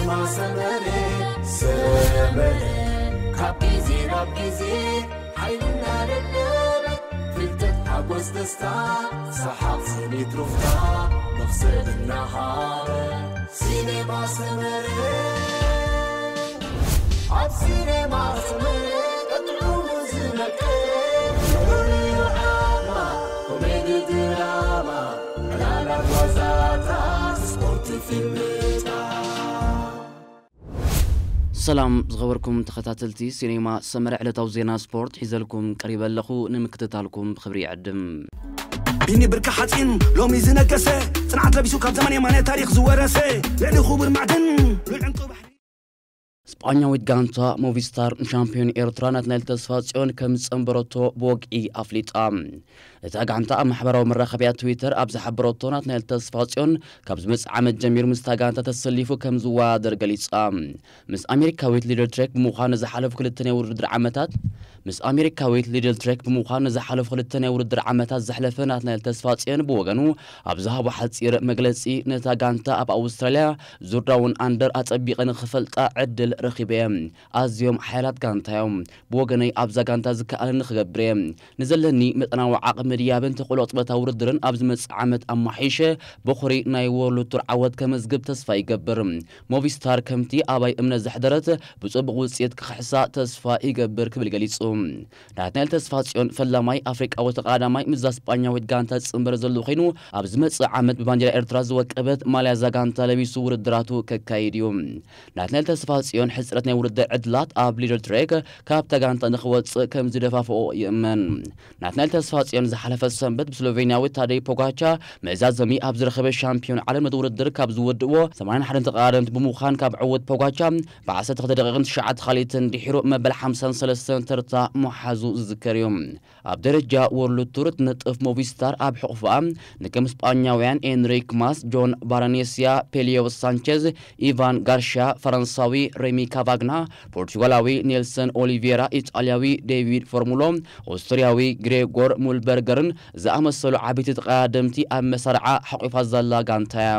ሰመረ ሰመረ ካብ ግዜ ናብ ግዜ ሓይልና ደለበ ፍልጠት ሓጎስ ደስታ ሰሓቕ ስኒት ሩፍታ መኽሰብ እናሃበ ሲኔማ ሰመረ ኣብ ሲኔማ ሰመረ ቀጥዑ ዝነቀ ኮሜዲ ድራማ ዕላላት ዋዛታት ስፖርት ፊልምታት ሰላም ዝኸበርኩም ተኸታተልቲ ሲኔማ ሰመረ ዕለታዊ ዜና ስፖርት ሒዘልኩም ቀሪበ ኣለኹ። ንምክትታልኩም ብኽብሪ ይዕድም። ቢኒ ብርካ ሓፂን ሎሚ ዝነገሰ ፅንዓት ለቢሱ ካብ ዘመን የማነ ታሪክ ዝወረሰ ልዕሊ ክቡር ማዕድን ልዑል ዕንቁ ባሕሪ ስጳኛዊት ጋንታ ሞቪስታር ንሻምፒዮን ኤርትራ ናትናኤል ተስፋ ጽዮን ከም ዝጸንበረቶ ብወግዒ ኣፍሊጣ። እታ ጋንታ ኣብ ማሕበራዊ መራኸቢያ ትዊተር ኣብ ዝሓበረቶ ናትናኤል ተስፋ ጽዮን ካብ ዝመጽእ ዓመት ጀሚሩ ምስታ ጋንታ ተሰሊፉ ከም ዝወዳደር ገሊጻ። ምስ ኣሜሪካዊት ሊደል ትሬክ ብምዃን ንዝሓለፉ ክልተ ናይ ውድድር ዓመታት ምስ ኣሜሪካዊት ሊደል ትሬክ ብምዃን ንዝሓለፉ ክልተ ናይ ውድድር ዓመታት ዘሕለፈ ናትናኤል ተስፋ ጽዮን ብወገኑ ኣብ ዝሃቦ ሓጺር መግለጺ ነታ ጋንታ ኣብ ኣውስትራልያ ዙር ዳውን ኣንደር ኣጸቢቐ ንኽፈልጣ ዕድል ረኺበ። ኣዝዮም ሓያላት ጋንታ እዮም። ብወገነይ ኣብዛ ጋንታ ዝከኣለኒ ክገብር እየ። ንዘለኒ መጠናዊ ዓቕሚ ድያብን ተኽእሎ ቅጽበታዊ ውድድርን ኣብ ዝመጽእ ዓመት ኣማሒሸ በኹሪ ናይ ወርልድ ቱር ዓወት ከመዝግብ ተስፋ ይገብር። ሞቪስታር ከምቲ ኣባይ እምነት ዘሕደረት ብጽቡቕ ውጽኢት ክኽሕሳ ተስፋ ይገብር ክብል ገሊጹ። ናትናኤል ተስፋጽዮን ፈላማይ ኣፍሪቃዊ ተቐዳዳማይ ምስዛ ስጳኛዊት ጋንታ ዝጽንበር ዘሎ ኮይኑ ኣብ ዝመጽእ ዓመት ብባንዲራ ኤርትራ ዝወቀበት ማልያ እዛ ጋንታ ለቢሱ ውድድራቱ ከካይድ እዩ። ናትናኤል ተስፋጽዮን ሕጽረት ናይ ውድድር ዕድላት ኣብ ሊደል ትሬክ ካብታ ጋንታ ንኽወጽእ ከም ዝደፋፍኦ ይእመን። ናትናኤል ተስፋጽዮን ዝሓለፈ ሰንበት ብስሎቬንያዊ ታደይ ፖጋቻ መዛዘሚ ኣብ ዝረኸበ ሻምፒዮን ዓለም ነቲ ውድድር ካብ ዝወድእዎ ሰማንያን ሓደን ተቐዳደምቲ ብምዃን ካብ ዕዉት ፖጋቻ ብዓሰርተ ክልተ ደቂቕን ትሽዓተ ካልኢትን ድሒሩ መበል ሓምሳን ሰለስተን ተርታ ምሓዙ ዝዝከር እዩ። ኣብ ደረጃ ወርልድ ቱር ትነጥፍ ሞቪስታር ኣብ ሕቑፍኣ ንከም ስጳኛውያን ኤንሪክ ማስ፣ ጆን ባራኔስያ፣ ፔሊዮ ሳንቼዝ፣ ኢቫን ጋርሻ፣ ፈረንሳዊ ሬሚ ካቫግና፣ ፖርቹጋላዊ ኔልሰን ኦሊቬራ፣ ኢጣልያዊ ዴቪድ ፎርሙሎ፣ ኦስትርያዊ ግሬጎር ሙልበርገርን ዝኣመሰሉ ዓበይቲ ተቐዳደምቲ ኣብ መሳርዓ ሓቑፋ ዘላ ጋንታ እያ።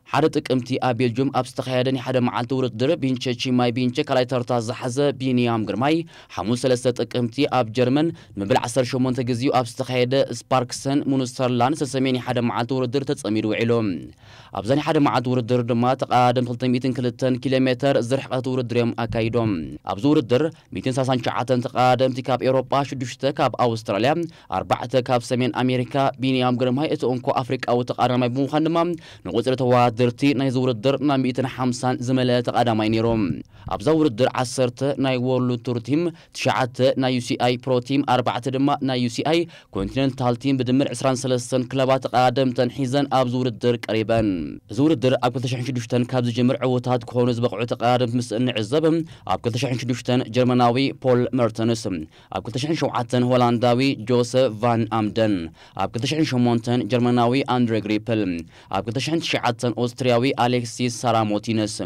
ሓደ ጥቅምቲ ኣብ ቤልጁም ኣብ ዝተኻየደ ናይ ሓደ መዓልቲ ውድድር ቢንቸ ቺማይ ቢንቸ ካልኣይ ተርታ ዝሓዘ ቢንያም ግርማይ፣ ሓሙስ ሰለስተ ጥቅምቲ ኣብ ጀርመን ንመበል ዓሰርተ ሸሞንተ ግዜኡ ኣብ ዝተኻየደ ስፓርክሰን ሙንስተርላንድ ዝተሰምየ ናይ ሓደ መዓልቲ ውድድር ተጸሚዱ ውዒሉ። ኣብዛ ናይ ሓደ መዓልቲ ውድድር ድማ ተቐዳደምቲ ክልተ ሚእትን ክልተን ኪሎ ሜተር ዝርሕቐት ውድድር እዮም ኣካይዶም። ኣብዚ ውድድር ሚእትን ሰላሳን ትሽዓተን ተቐዳደምቲ ካብ ኤውሮጳ፣ ሽዱሽተ ካብ ኣውስትራልያ፣ ኣርባዕተ ካብ ሰሜን ኣሜሪካ፣ ቢንያም ግርማይ እቲ እንኮ ኣፍሪቃዊ ተቐዳዳማይ ብምዃን ድማ ንቁጽሪ ተወዳደርቲ ናይዚ ውድድር ናብ ሚእትን ሓምሳን ዝመልአ ተቐዳዳማይ ነይሩ። ኣብዛ ውድድር ዓሰርተ ናይ ወርልድ ቱር ቲም፣ ትሽዓተ ናይ ዩ ሲ ኣይ ፕሮ ቲም፣ ኣርባዕተ ድማ ናይ ዩ ሲ ኣይ ኮንቲነንታል ቲም ብድምር ዕስራን ሰለስተን ክለባት ተቐዳደምተን ሒዘን ኣብዚ ውድድር ቀሪበን። እዚ ውድድር ኣብ ክልተ ሽሕን ሽዱሽተን ካብ ዝጅምር ዕዉታት ክኾኑ ዝበቕዑ ተቐዳደምቲ ምስ እንዕዘብ፣ ኣብ ክልተ ሽሕን ሽዱሽተን ጀርመናዊ ፖል መርተንስ፣ ኣብ ክልተ ሽሕን ሸውዓተን ሆላንዳዊ ጆሰፍ ቫን ኣምደን፣ ኣብ ክልተ ሽሕን ሸሞንተን ጀርመናዊ ኣንድሬ ግሪፕል፣ ኣብ ክልተ ሽሕን ትሽዓተን ኦስትርያዊ ኣሌክሲስ ሳራሞቲነስ፣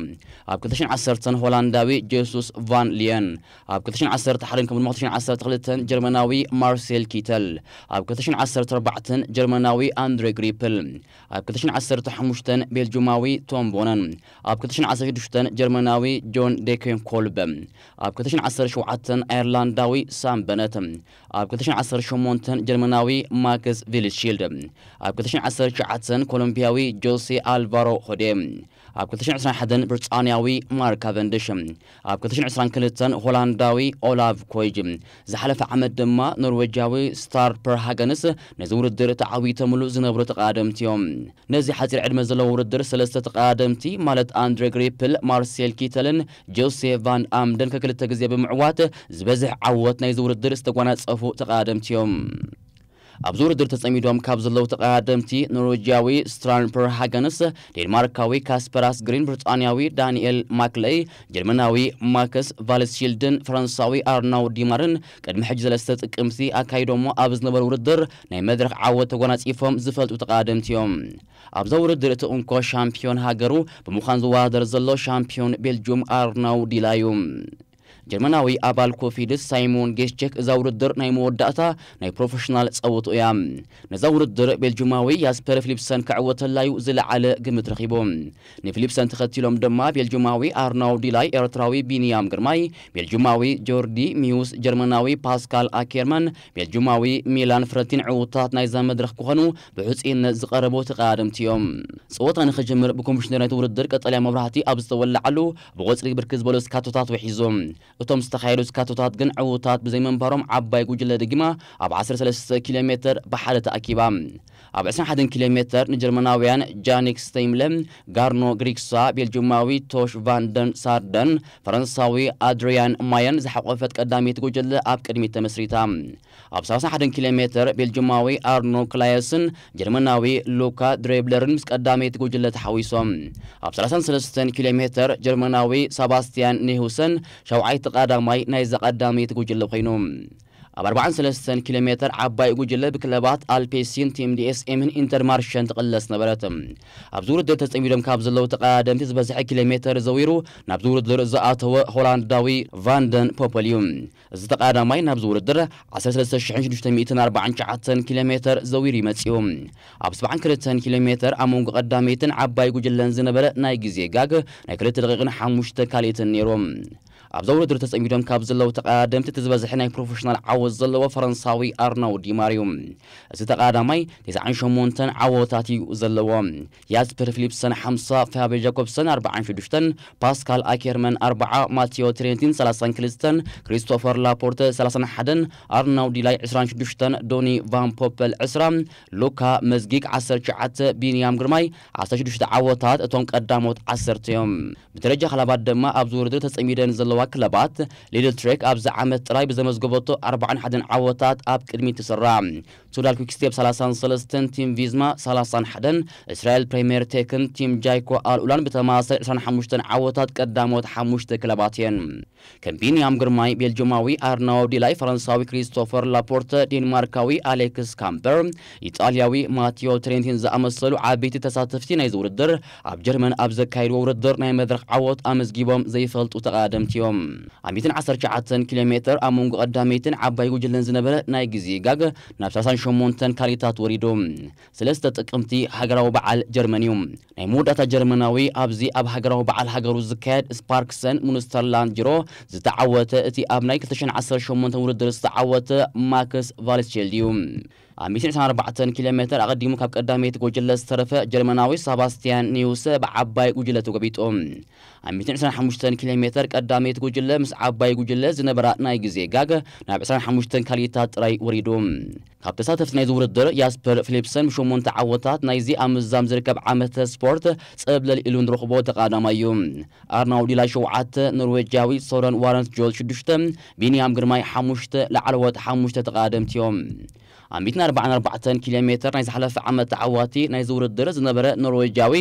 ኣብ ክልተ ሽሕን ዓሰርተን ሆላንዳዊ ጄሱስ ቫን ሊየን፣ ኣብ ክልተ ሽሕን ዓሰርተ ሓደን ከምኡ ድማ ክልተ ሽሕን ዓሰርተ ክልተን ጀርመናዊ ማርሴል ኪተል፣ ኣብ ክልተ ሽሕን ዓሰርተ ኣርባዕተን ጀርመናዊ ኣንድሬ ግሪፕል፣ ኣብ ክልተ ሽሕን ዓሰርተ ሓሙሽተን ቤልጁማዊ ቶም ቦነን፣ ኣብ ክልተ ሽሕን ዓሰርተ ሽዱሽተን ጀርመናዊ ጆን ዴኬንኮልበ፣ ኣብ ክልተ ሽሕን ዓሰርተ ሸውዓተን ኣየርላንዳዊ ሳም በነት፣ ኣብ ክልተ ሽሕን ዓሰርተ ሸሞንተን ጀርመናዊ ማክስ ቪልሽልድ፣ ኣብ ክልተ ሽሕን ዓሰርተ ትሽዓተን ኮሎምቢያዊ ጆሴ ኣልቫሮ ሆዴ፣ ኣብ ክልተ ሽሕን ዕስራን ሓደን ብሪጣንያዊ ማርክ ካቨንድሽ፣ ኣብ ክልተ ሽሕን ዕስራን ክልተን ሆላንዳዊ ኦላቭ ኮይጅ፣ ዝሓለፈ ዓመት ድማ ኖርዌጃዊ ስታር ፐርሃገንስ ነዚ ውድድር ተዓዊቶምሉ ዝነብሩ ተቐዳደምቲ እዮም። ነዚ ሓጺር ዕድመ ዘለዎ ውድድር ሰለስተ ተቐዳደምቲ ማለት ኣንድሬ ግሪፕል፣ ማርሴል ኪተልን ጆሴ ቫን ኣምደን ከክልተ ግዜ ብምዕዋት ዝበዝሕ ዓወት ናይዚ ውድድር ዝተጓናጸፉ ተቐዳደምቲ እዮም። ኣብዚ ውድድር ተጸሚዶም ካብ ዘለዉ ተቐዳደምቲ ኖርዌጃዊ ስትራንፐር ሃገንስ፣ ዴንማርካዊ ካስፐራስ ግሪን፣ ብሪጣንያዊ ዳንኤል ማክለይ፣ ጀርመናዊ ማክስ ቫልስሺልድን ፈረንሳዊ ኣርናው ዲማርን ቅድሚ ሕጂ ሰለስተ ጥቅምቲ ኣካይዶሞ ኣብ ዝነበረ ውድድር ናይ መድረኽ ዓወት ተጎናጺፎም ዝፈልጡ ተቐዳደምቲ እዮም። ኣብዛ ውድድር እቲ እንኮ ሻምፒዮን ሃገሩ ብምዃን ዝወዳደር ዘሎ ሻምፒዮን ቤልጁም ኣርናው ዲላ እዩ። ጀርመናዊ ኣባል ኮፊድስ ሳይሞን ጌስቸክ እዛ ውድድር ናይ መወዳእታ ናይ ፕሮፌሽናል ጸወትኡ እያ። ነዛ ውድድር ቤልጁማዊ ያስፐር ፊሊፕሰን ክዕወተላዩ ዝለዓለ ግምት ረኺቡ። ንፊሊፕሰን ተኸቲሎም ድማ ቤልጁማዊ ኣርናው ዲላይ፣ ኤርትራዊ ቢንያም ግርማይ፣ ቤልጁማዊ ጆርዲ ሚውስ፣ ጀርመናዊ ፓስካል ኣኬርመን፣ ቤልጁማዊ ሚላን ፍረቲን ዕውታት ናይዛ መድረኽ ክኾኑ ብሕጹይነት ዝቐረቡ ተቐዳደምቲ እዮም። ጸወታ ንኽጅምር ብኮሚሽነር ናይቲ ውድድር ቀጠልያ መብራህቲ ኣብ ዝተወለዓሉ ብቆጽሊ ብርክት ዝበሉ ስካቶታት ውሒዙ። እቶም ዝተኻየዱ ስካቶታት ግን ዕውታት ብዘይምንባሮም ዓባይ ጉጅለ ደጊማ ኣብ ዓሰርተ ሰለስተ ኪሎ ሜትር ብሓደ ተኣኪባ። ኣብ ዕስራን ሓደን ኪሎ ሜትር ንጀርመናውያን ጃኒክ ስቴይምለ፣ ጋርኖ ግሪክሳ፣ ቤልጁማዊ ቶሽ ቫንደን ሳርደን፣ ፈረንሳዊ ኣድሪያን ማየን ዝሓቆፈት ቀዳመይቲ ጉጅለ ኣብ ቅድሚት ተመስሪታ። ኣብ ሰላሳን ሓደን ኪሎ ሜትር ቤልጁማዊ ኣርኖ ክላየስን ጀርመናዊ ሉካ ድሬብለርን ምስ ቀዳመይቲ ጉጅለ ተሓዊሶም። ኣብ ሰላሳን ሰለስተን ኪሎ ሜትር ጀርመናዊ ሰባስቲያን ኒሁሰን ሻውዓይቲ ቀዳማይ ናይዛ ቀዳመይቲ ጉጅለ ኮይኑ። ኣብ ኣርባዓን ሰለስተን ኪሎ ሜትር ዓባይ ጉጅለ ብክለባት ኣልፔሲን፣ ቲም ዲኤስኤምን ኢንተርማርሸን ትቕለስ ነበረት። ኣብዚ ውድድር ተጸሚዶም ካብ ዘለዉ ተቐዳደምቲ ዝበዝሐ ኪሎ ሜትር ዘዊሩ ናብዚ ውድድር ዝኣተወ ሆላንዳዊ ቫንደን ፖፐል እዩ። እዚ ተቐዳዳማይ ናብዚ ውድድር ዓሰርተ ሰለስተ ሽሕን ሽዱሽተ ሚእትን ኣርባዓን ትሽዓተን ኪሎ ሜትር ዘዊሩ ይመጽኡ። ኣብ ሰብዓን ክልተን ኪሎ ሜትር ኣብ መንጎ ቀዳመይትን ዓባይ ጉጅለን ዝነበረ ናይ ግዜ ጋግ ናይ ክልተ ደቂቕን ሓሙሽተ ካልኢትን ነይሩ። ኣብዛ ውድድር ተጸሚዶም ካብ ዘለዉ ተቐዳደምቲ እቲ ዝበዝሐ ናይ ፕሮፌሽናል ዓወት ዘለዎ ፈረንሳዊ ኣርናው ዲማር እዩ። እዚ ተቐዳዳማይ ተስዓን ሸሞንተን ዓወታት እዩ ዘለዎ። ያስፐር ፊሊፕሰን ሓምሳ፣ ፋብዮ ጃኮብሰን ኣርባዓን ሽዱሽተን፣ ፓስካል ኣኬርመን ኣርባዓ፣ ማቴዎ ትሬንቲን ሰላሳን ክልተን፣ ክሪስቶፈር ላፖርተ ሰላሳን ሓደን፣ ኣርናው ዲላይ ዕስራን ሽዱሽተን፣ ዶኒ ቫን ፖፐል ዕስራ፣ ሉካ መዝጊግ ዓሰርተ ትሽዓተ፣ ቢንያም ግርማይ ዓሰርተ ሽዱሽተ ዓወታት እቶም ቀዳሞት ዓሰርተ እዮም። ብደረጃ ክለባት ድማ ኣብዚ ውድድር ተጸሚደን ዘለዋ ክለባት ሊድል ትሬክ ኣብዚ ዓመት ጥራይ ብዘመዝገበቶ ኣርባዓን ሓደን ዓወታት ኣብ ቅድሚት ትስራዕ። ሱዳል ኩክስቴፕ ሰላሳን ሰለስተን፣ ቲም ቪዝማ ሰላሳን ሓደን፣ እስራኤል ፕሪምየር ቴክን ቲም ጃይኮ ኣልኡላን ብተመሳሳሊ ዕስራን ሓሙሽተን ዓወታት ቀዳሞት ሓሙሽተ ክለባት እየን። ከም ቢንያም ግርማይ ቤልጅማዊ፣ ኣርናው ዲላይ ፈረንሳዊ፣ ክሪስቶፈር ላፖርተ ዴንማርካዊ፣ ኣሌክስ ካምፐር ኢጣልያዊ፣ ማቲዮ ትሬንቲን ዝኣመሰሉ ዓበይቲ ተሳተፍቲ ናይዚ ውድድር ኣብ ጀርመን ኣብ ዘካየድዎ ውድድር ናይ መድረኽ ዓወት ኣመዝጊቦም ዘይፈልጡ ተቐዳደምቲ እዮም። ኣብ ሚእትን ዓሰርተ ትሽዓተን ኪሎ ሜትር ኣብ መንጎ ቀዳመይትን ዓባይ ጉጅለን ዝነበረ ናይ ግዜ ጋግ ናብ ሰላሳን ሸሞንተን ካልኢታት ወሪዱ። ሰለስተ ጥቅምቲ ሃገራዊ በዓል ጀርመን እዩ። ናይ መወዳእታ ጀርመናዊ ኣብዚ ኣብ ሃገራዊ በዓል ሃገሩ ዝካየድ ስፓርክሰን ሙንስተርላንድ ጅሮ ዝተዓወተ እቲ ኣብ ናይ ክልተ ሽሕን ዓሰርተ ሸሞንተን ውድድር ዝተዓወተ ማክስ ቫልስቼልድ እዩ። ኣብ ሚእትን ዕስራን ኣርባዕተን ኪሎ ሜትር ኣቐዲሙ ካብ ቀዳመይቲ ጉጅለ ዝተረፈ ጀርመናዊ ሰባስቲያን ኒውሰ ብዓባይ ጉጅለ ተጎቢጡ። ኣብ ሚእትን ዕስራን ሓሙሽተን ኪሎ ሜትር ቀዳመይቲ ጉጅለ ምስ ዓባይ ጉጅለ ዝነበራ ናይ ግዜ ጋግ ናብ ዕስራን ሓሙሽተን ካልኢታት ጥራይ ወሪዱ። ካብ ተሳተፍቲ ናይዚ ውድድር ያስፐር ፊሊፕሰን ብሸሞንተ ዓወታት ናይዚ ኣብ ምዛም ዝርከብ ዓመተ ስፖርት ጸብለል ኢሉ ንረኽቦ ተቐዳዳማይ እዩ። ኣርናው ዲላይ ሸውዓተ፣ ኖርዌጃዊ ሶረን ዋረንት ጆል ሽዱሽተ፣ ቢንያም ግርማይ ሓሙሽተ፣ ላዕለዎት ሓሙሽተ ተቐዳደምቲ እዮም። ኣብ ሚእትን ኣርባዓን ኣርባዕተን ኪሎ ሜትር ናይ ዝሓለፈ ዓመት ተዓዋቲ ናይዚ ውድድር ዝነበረ ኖርዌጃዊ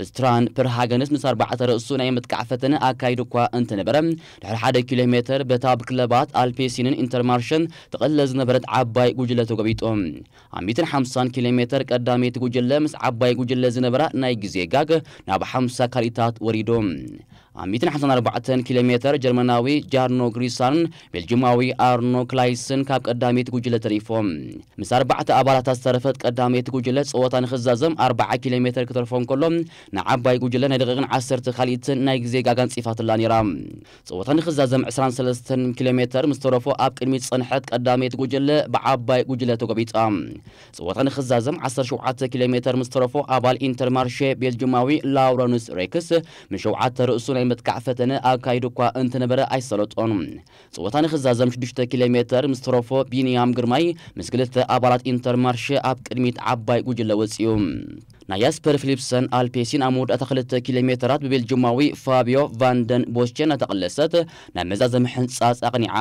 ስትራን ፐርሃገንስ ምስ ኣርባዕተ ርእሱ ናይ ምጥቃዕ ፈተነ ኣካይዱ እኳ እንተነበረ፣ ድሕሪ ሓደ ኪሎ ሜትር በታ ብክለባት ኣልፔሲንን ኢንተርማርሸን ትቕለስ ዝነበረት ዓባይ ጉጅለ ተጎቢጡ። ኣብ ሚእትን ሓምሳን ኪሎ ሜትር ቀዳመይቲ ጉጅለ ምስ ዓባይ ጉጅለ ዝነበራ ናይ ግዜ ጋግ ናብ ሓምሳ ካልኢታት ወሪዱ። ኣብ ሚእትን ሓምሳን ኣርባዕተን ኪሎ ሜትር ጀርመናዊ ጃርኖ ግሪሳርን ቤልጅማዊ ኣርኖ ክላይስን ካብ ቀዳመይቲ ጉጅለ ተሪፎም። ምስ ኣርባዕተ ኣባላታ ዝተረፈት ቀዳመይቲ ጉጅለ ጸወታ ንኽዛዘም ኣርብዓ ኪሎ ሜትር ክተርፎ እንከሎ፣ ንዓባይ ጉጅለ ናይ ደቂቕን ዓሰርተ ካልኢትን ናይ ግዜ ጋግ ኣንጺፋትላ ነይራ። ጸወታ ንኽዛዘም ዕስራን ሰለስተን ኪሎ ሜትር ምስ ተረፎ ኣብ ቅድሚት ዝጸንሐት ቀዳመይቲ ጉጅለ ብዓባይ ጉጅለ ተጎቢጣ። ጸወታ ንኽዛዘም ዓሰርተ ሸውዓተ ኪሎ ሜትር ምስ ተረፎ ኣባል ኢንተርማርሼ ቤልጅማዊ ላውረንስ ሬክስ ምስ ሸውዓተ ርእሱ ናይ ምጥቃዕ ፈተነ ኣካይዱ እኳ እንተነበረ ኣይሰለጦን። ጸወታ ንኽዛዘም ሽዱሽተ ኪሎ ሜትር ምስ ተረፎ ቢንያም ግርማይ ምስ ክልተ ኣባላት ኢንተርማርሼ ኣብ ቅድሚት ዓባይ ጉጅለ ወጺኡ። ናይ ያስፐር ፊሊፕሰን ኣልፔሲን ኣብ መወዳእታ ክልተ ኪሎ ሜትራት ብቤልጅማዊ ፋቢዮ ቫንደን ቦስቼ እናተቐለሰት ናብ መዛዘሚ ሕንጻጽ ኣቕኒዓ።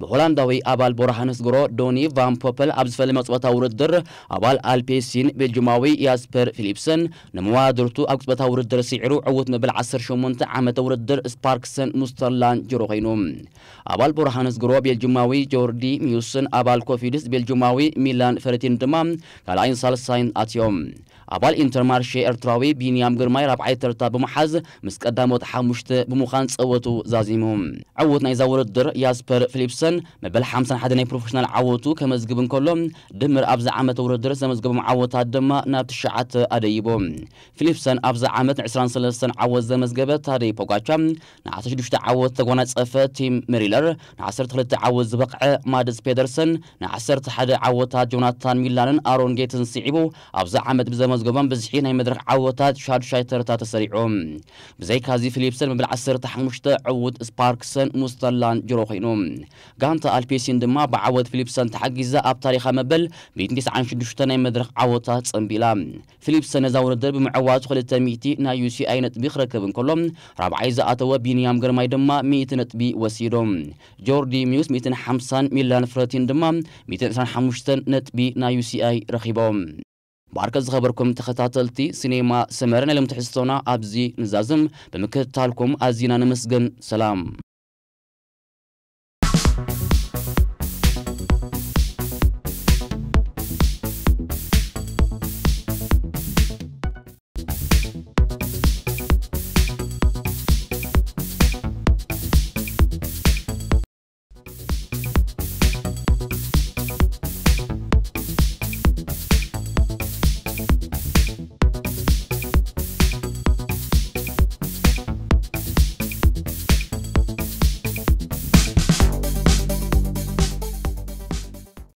ብሆላንዳዊ ኣባል ቦርሃንስ ግሮ ዶኒ ቫን ፖፐል ኣብ ዝፈለመ ቅጽበታዊ ውድድር ኣባል ኣልፔሲን ቤልጅማዊ ያስፐር ፊሊፕሰን ንመዋድርቱ ኣብ ቅጽበታዊ ውድድር ስዒሩ ዕዉት መበል ዓሰርተ ሸሞንተ ዓመተ ውድድር ስፓርክሰን ሙስተርላንድ ጅሮ ኮይኑ። ኣባል ቦርሃንስ ግሮ ቤልጅማዊ ጆርዲ ሚዩስን ኣባል ኮፊድስ ቤልጅማዊ ሚላን ፈረቲን ድማ ካልኣይን ሳልሳይን ኣትዮም። ኣባል ኢንተርማርሼ ኤርትራዊ ቢንያም ግርማይ ራብዓይ ተርታ ብምሓዝ ምስ ቀዳሞት ሓሙሽተ ብምዃን ጸወቱ ዛዚሙ። ዕዉት ናይዛ ውድድር ያስፐር ፊሊፕሰን መበል ሓምሳን ሓደን ናይ ፕሮፌሽናል ዓወቱ ከመዝግብ እንከሎ፣ ድምር ኣብዚ ዓመት ውድድር ዘመዝገቦም ዓወታት ድማ ናብ ትሽዓተ ኣደይቦ። ፊሊፕሰን ኣብዚ ዓመት ዕስራን ሰለስተን ዓወት ዘመዝገበ ታደይ ፖጋቻ ንዓሰርተ ሽዱሽተ ዓወት ተጓናጸፈ። ቲም መሪለር ንዓሰርተ ክልተ ዓወት ዝበቕዐ ማድስ ፔደርሰን ንዓሰርተ ሓደ ዓወታት ጆናታን ሚላንን ኣሮን ጌትን ስዒቡ ኣብዚ ዓመት ብዘመዝገቦም ብዝሒ ናይ መድረኽ ዓወታት ሻዱሻይ ተርታ ተሰሪዑ። ብዘይካዚ ፊሊፕሰን መበል ዓሰርተ ሓሙሽተ ዕዉት ስፓርክሰን ሙስተላን ጅሮ ኮይኑ። ጋንታ ኣልፔሲን ድማ ብዓወት ፊሊፕሰን ተሓጊዛ ኣብ ታሪኻ መበል ሚእትን ተስዓን ሽዱሽተ ናይ መድረኽ ዓወታት ጸንቢላ። ፊሊፕሰን ነዛ ውድድር ብምዕዋቱ ክልተ ሚእቲ ናይ ዩ ሲ ኣይ ነጥቢ ክረክብ እንከሎ፣ ራብዓይ ዝኣተወ ቢንያም ግርማይ ድማ ሚእቲ ነጥቢ ወሲዶም። ጆርዲ ሚውስ ሚእትን ሓምሳን ሚላን ፍረቲን ድማ ሚእትን ዕስራን ሓሙሽተን ነጥቢ ናይ ዩ ሲ ኣይ ረኺቦም። ብኣርከ ዝኸበርኩም ተኸታተልቲ ሲኔማ ሰመረ፣ ናይ ሎም ትሕዝቶና ኣብዚ ንዛዝም። ብምክትታልኩም ኣዚና ነመስግን። ሰላም።